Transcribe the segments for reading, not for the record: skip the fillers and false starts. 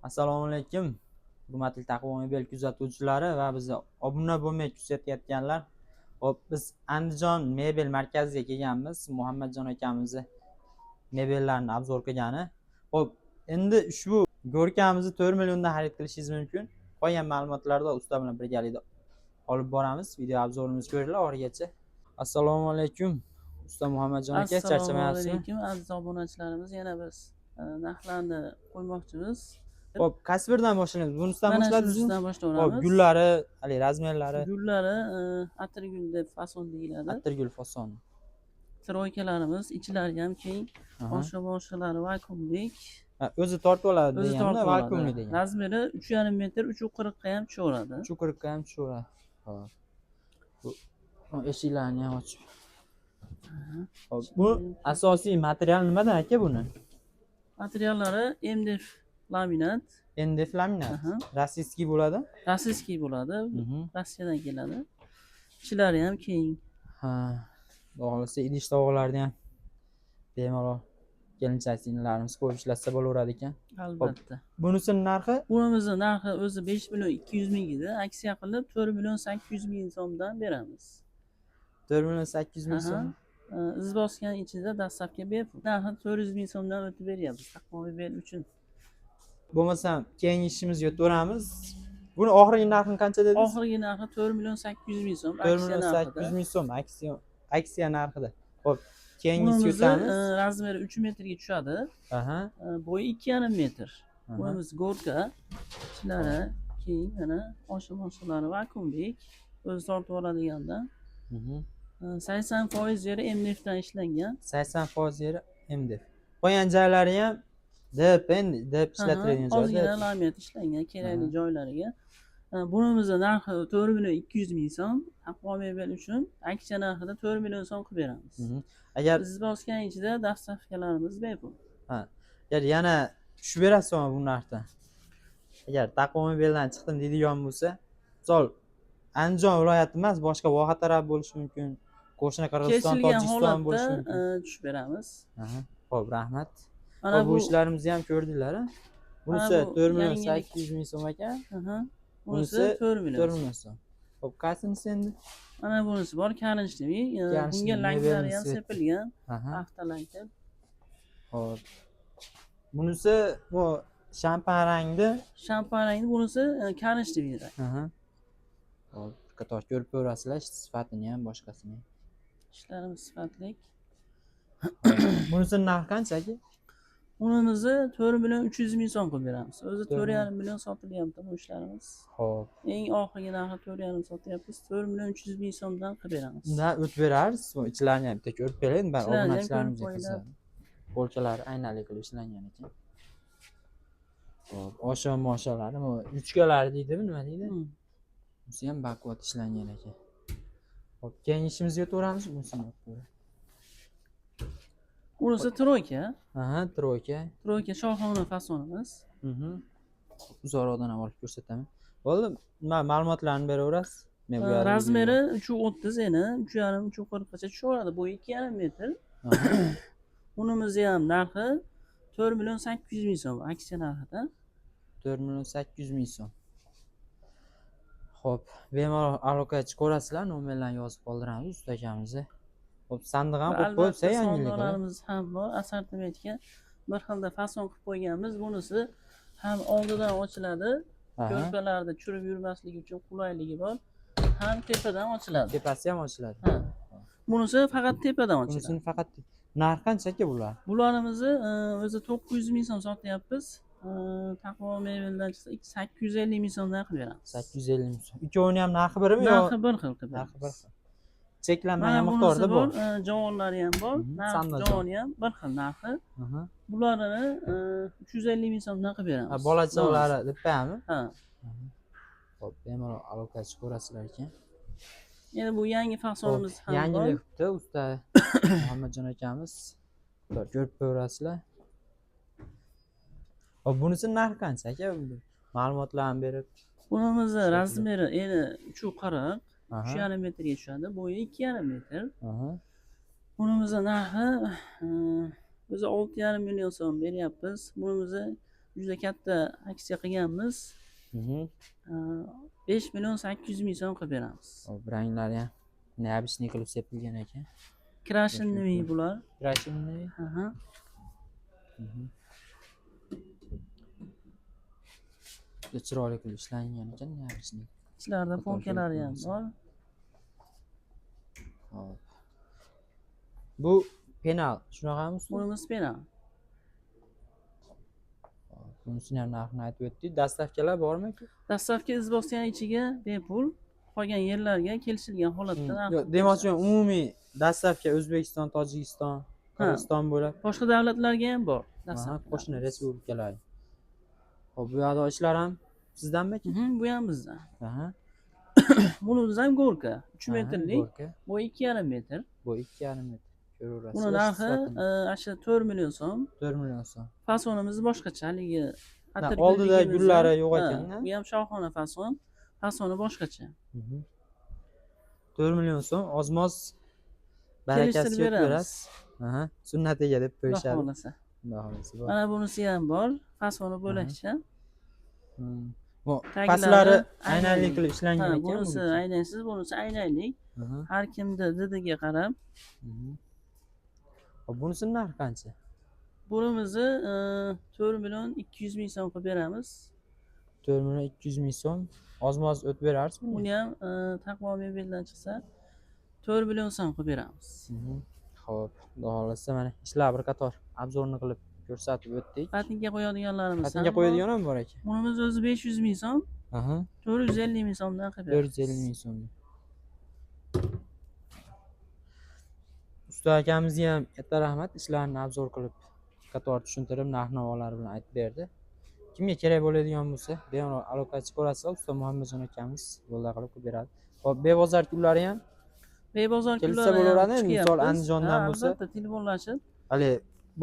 Assalomu alaykum, hurmatli Taqvo Mebel kuzatuvchilari va bizni obuna bo'lmay kuzatayotganlar. Hop, biz Andijon mebel markaziga kelganmiz. Muhammadjon akamizni mebellarni обзор qilgani. Hop, endi ushbu горка mizni 4 milliondan xarid qilishingiz mumkin. Qolgan ma'lumotlarni usta bilan birgalikda olib boramiz. Video обзор imizni ko'ringlar oxirigacha. Assalomu alaykum, usta Muhammadjon aka, Assalomu charchamayapsizmi? alaykum, aziz obunachilarimiz. Yana biz narxlarni qo'ymoqchimiz. Hop, qaysi biridan boshlaymiz? Bunisidan Mana boshladingizmi? shunisidan Hop, boshlayveramiz. Gullari, haligi размер lari. Gullari atirgul deb fason deyiladi. Atirgul fasoni. Тройка larimiz ichlari ham keng, osha boshalari vakuumlik. Ha, o'zi tortib oladi O'zi deganda, tortib vakuumli oladi. Degan. Размер i 3,5 metr, 3,40 ga ham tushaveradi. 3,40 ga ham tushaveradi. Hop. Bu eshiklarni ham ochib. Hop, bu asosiy material nimadan, aka, buni? Materiallari MDF laminat. MDF laminat. Aha. Российский bo'ladi. Российский bo'ladi. Rossiyadan keladi. Ichlari ham keng. Ha. Xudo xohlasa, idish tovoqlarni ham bemalol kelinchak singillarimiz qo'yib ishlatsa bo'laveradi ekan. Albatta. Bunisini narxi? Bunimizni narxi o'zi 5 million 200 ming edi. Aksiya qilib 4 million 800 ming so'mdan beramiz. 4 million 800 ming so'm. Iz bosgan ichida, доставка bepul. Narxi 400 ming so'mdan o'tib beryapmiz Taqvo Mebel uchun. Bo'lmasam keyingi ishimizga o'taveramiz. Buni oxirgi narxini qancha dedingiz? Oxirgi narxi 4 million 800 ming so'm 4 aksiya million narxida. 800 ming so'm aksiya narxida. Xo'p, keyingisiga Bunimizni o'tamiz. Размер i 3 metrga tushadi. Bo'yi 2,5 metr. Bunimiz горка. Ichlari keng, mana osha boshalari vakuumlik. O'zi tortib oladigandan. 80% yeri MDF dan ishlangan. 80% yeri MDF. Qolgan joylari ham DP, endi DP ishlatiladigan joyda. Ozgina laminat ishlangan kerakli joylariga. Bunimizni narxi 4 million 200 ming so'm. Taqvo Mebel uchun aksiya narxida 4 million so'm qilib beramiz. Agar Iz bosgan ichida, доставка larimiz bepul. Ha, agar yana tushib berasizmi bu narxdan? Agar Taqvo Mebeldan chiqdim deydigan bo'lsa, misol, Andijon viloyati emas, boshqa voha taraf bo'lishi mumkin. Qo'shni Qirg'iziston, Kesilgan Tojikiston bo'lishi holatda mumkin. Tushib beramiz. Aha. Xo'p, rahmat. Mana Hop, bu bu ishlarimizni ham ko'rdinglar, a? Bunisi bu 4 million yangilik. 800 ming so'm ekan. Aha. Bunisi Bunisi 4 million. 4 million so'm. Xo'p, qaysinisi endi? Mana bunisi bor, коричневый. Коричневый, Bunga laklari mebelni ham цвет. sepilgan. Aha. Paxta lakda. Xo'p. Bunisi bu shampan rangda. Shampan rangli bunisi, коричневый rang. Aha. Xo'p, qator ko'rib ko'rasizlar, sifatini ham, boshqasini ham. Ishlarimiz sifatli. Bunisini narxi qancha, aka? Bunimizni 4 million 300 ming so'm qilib beramiz. O'zi 4 4,5 million sotilyapti bu ishlarimiz. Xo'p. Eng oxirgi narxi 4,5 sotyapmiz. 4 million 300 ming so'mdan qilib beramiz. Undan o'tib berarsiz. Bu ichilarini ham bitta ko'rib bering, man Ichilarini ham obunachilarimizga ko'rib qizig'i. Полка lari aynali qilib ishlangan ekan. Xo'p, osho moshalari, bu ruchkalari deydimi, nima deydi? Bunisi ham baquvvat ishlangan ekan. Xo'p, keyingi ishimizga o'taveramiz, bunisini olib ko'raylik. Bunisi тройка. Aha, тройка. Тройка shohona fasonimiz. Uzoqroqdan ham olib ko'rsataman. Bo'ldi, nima, ma'lumotlarni beraverasiz. Men bu yerda Размер i 3,30 eni, 3,5, 3,40 gacha tushaveradi. Bo'yi 2,5 metr. Bunimizni ham narxi 4 million 800 ming so'm aksiya narxida. 4 million 800 ming so'm. Xo'p, bemalol aloqaga chiqaverasizlar, nomerlarni yozib qoldiramiz usta akamizni. Xo'p, sandiq ham Va qo'yib qo'yibsa albatta yangilik. Sandiqlarimiz ham bor. Assortimentga bir xilda fason qilib qo'yganmiz. Bunisi ham oldidan ochiladi. Ko'rpalarni tushirib yurmasligi uchun qulayligi bor. Ham tepadan ochiladi. Tepasi ham ochiladi. Ha. Bunisi faqat tepadan ochiladi. Bunisini faqat narxi qancha, aka, bular? Bularimizni o'zi 900 ming so'm sotyapmiz. Taqvo Mebeldan chiqsa 850 ming so'mdan qilib beramiz. 850 ming so'm. Ikkovini ham narxi birmi yo? Narxi bir xil qilib Narxi bir beramiz. xil. Cheklanmagan Mana bunisi miqdorda bor, bor. Javonlari ham bor. Narx Sandiq javoni ham bir xil narxi. Bularni 350 ming so'mdan qilib beramiz. Ha, bola chaqalari debmi? Ha. Xo'p, bemalol aloqaga chiqaverasizlar ekan. Endi bu yangi fasonimiz Xo'p, ham bor. yangilik qilibdi usta Muhammadjon akamiz. Ko'rib ko'rasizlar. Xo'p, bunisi narxi qancha, aka? Ma'lumotlarni berib. Bunimizni Sotib. размер i eni 3,40, 3,5 metrga tushadi. Bo'yi 2,5 metr. Bunimizni narxi o'zi 6,5 million so'm beryapmiz. Bunimizni Juda katta aksiya qilganmiz. 5 800 000 so'm qilib beramiz. Hop, ranglari ham необычный qilib sepilgan ekan. Крашенный bular. Крашенный. Aha. Juda chiroyli qilib ishlangan ekan, необычный. Ichlarida Qator polkalari ham bo'lsa. bor. Hop. Bu penal, shunaqami, usta? Bunimiz penal. Bunisini ham narxini aytib o'tdik. Доставка lar bormi aka? Доставка Izboskan ichiga bepul, qolgan yerlarga kelishilgan holatda narx Yo'q, demoqchiman, umumiy доставка O'zbekiston, Tojikiston, Qirg'iziston bo'lib, Boshqa davlatlarga ham bor. Aha, Доставка. qo'shni respublikalar. Hop, bu yoqda ishlar ham sizdanmi aka? Bu ham bizdan. Bunimiz ham горка, 3 metrlik, Горка. bu 2,5 metr. Bu 2,5 metr. Ko'raverasiz. Buni narxi ana shu 4 million so'm. 4 million so'm. Fasonimiz boshqacha, haligi atirgulligimiz Oldida gullari yo'q ha, ekan-da. Bu ham shohona fason, fasoni boshqacha. 4 million so'm ozmoz barakasi Kelishtirib yo'q beramiz. berasiz. Aha, sunnatiga deb Xudo qo'yishadi. xohlasa. Xudo xohlasa. Bor. Mana bunisi ham bor, fasoni bo'lakcha. Bu Taglari pastlari aynali. aynali qilib ishlangan Ha, ekan. bunisi buniki. aynaysiz, bunisi aynaylik. Har kimda didiga qarab. Hop, bunisini narxi qancha? Bunimizni 4 200 000 so'm qilib beramiz. 4 million 200 ming so'm. Ozmoz o'tib berarsiz buni? Buni ham Taqvo mebeldan chiqsa 4 million so'm qilib beramiz. Xo'p, xudo xohlasa, mana ishlar bir qator обзор ni qilib ko'rsatib o'tdik. Patinka qo'yadiganlarimiz ham Patinka bor. qo'yadigan ham bor ekan. Bunimiz o'zi 500 ming so'm, 450 ming so'mdan qilib beramiz. 450 ming so'm. Usta akamizga ham katta rahmat, ishlarni обзор qilib, qator tushuntirib, narx navolari bilan aytib berdi. Kimga kerak bo'ladigan bo'lsa, bemalol aloqa chiqaverasizlar. Usta Muhammadjon akamiz yo'lda qilib qo'yib beradi. Hop, bebozor kunlari ham Bebozor kelsa kunlari ham bo'laveradimi? Misol, chiqyapmiz. Andijondan Ha, bo'lsa? Albatta, telefonlashib, Hali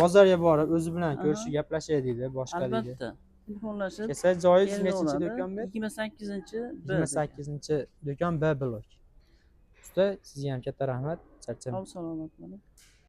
bozorga borib o'zi bilan ko'rishib gaplashay deydi, boshqa deydi. Albatta, telefonlashib Kelsa, joyingiz kelib nechinchi oladi. do'kon bu? 28-B. 28-do'kon, B blok. Usta, sizga ham katta rahmat. Charchamang. Sog' salomat bo'ling.